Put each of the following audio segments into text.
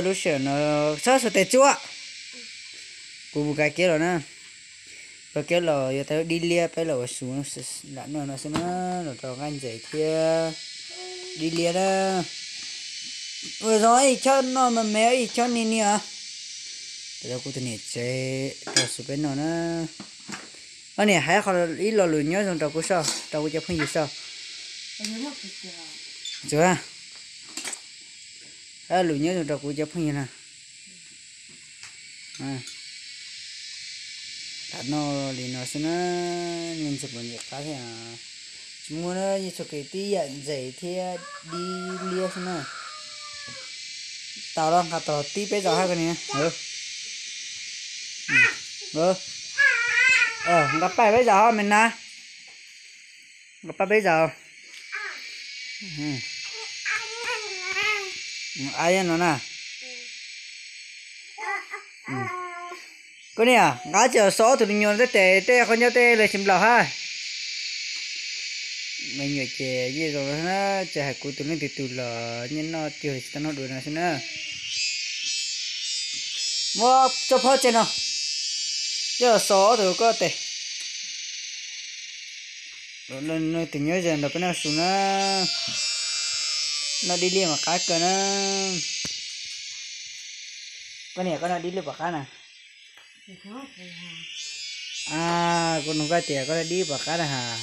Lub sij hawm no txhob xuas tes tsuab. Kuv mus kav kiab los na. Kav kiab los yuav tau dib liab peb los ua su lam noj no xwb na, los rau nqaij ntses thiab dib liab na. Ua zoo ib chob noj me me ib chob ni ni os. Rau kuv tus niam tsev rau su peb noj na. Koj niam hais qhov ib lo lus nyob zoo rau kuv soj, rau kuv cov phooj ywg soj. Tsuav hais lus nyob zoo rau kuv cov phooj ywg na. Tham noj li no xwb na, yeej tsis pom ntxim qab thiab. Tsis muaj na, yeej txhua kev tib yam ntses thiab dib liab xwb na. Tau los nqa tau tib peb zaus hab koj niam. Nqa paj peb zaus hab me na. Nqa paj peb zaus. Ab no na. Koj niam, nqa tsis xov ob tug me nyuam tej tes tej qhov ncauj tej lawv tsis nplaum hab. Me nyuam ces yeej zoo na, tsis hais kuv tus leej twg tus los nyiaj noj cuag li tsis tau noj dua no xwb na. Muab tso phob tseg no, coj xov ob tug koj tes. Leej twg nyob ze nrog peb noj su na. Noj dib liab mas qab kawg na. Koj niam, koj noj dib liab puas qab na? Kuv nug koj tias koj noj dib puas qab na has.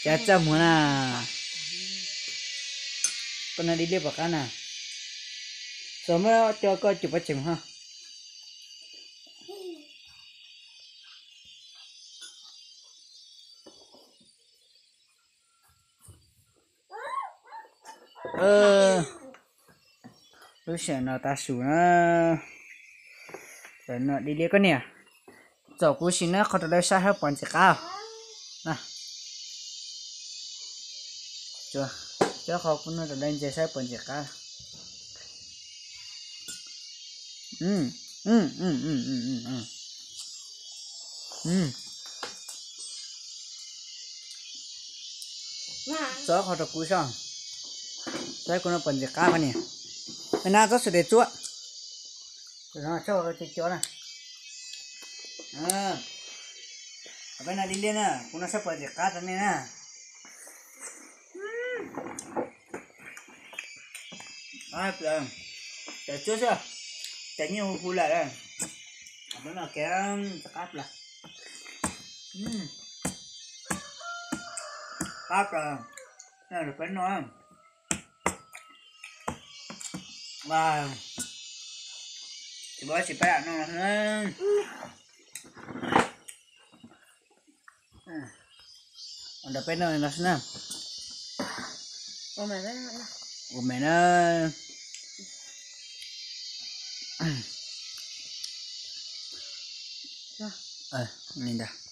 Cas txaj muag na. Koj noj dib liab puas qab na? Xov muab coj koj cov pov tseg mus hab. Lub sij hawm no tav su na, no dib liab koj niam. Txaus kuv sim na, qhov rau lawv saib hab puas ntxim qab. Cov qhov kuv noj rau lawv ntse saib puas ntxim qab. Txaus qhov rau kuv soj, saib kuv noj puas ntxim qab koj niam. Me na txhob xuas tes tsuab. Cov na, peb noj dib liab na, kuv noj saib puas ntxim qab rau nej na. Tes tsuab xwb, tes nyuj hu hu lawm. Peb noj kev ntxim qab plaws. Qab plaws, peb noj. Tsis paub tsis pab no. Ntawm peb noj no xwb na. Ua me na. Li ntawd.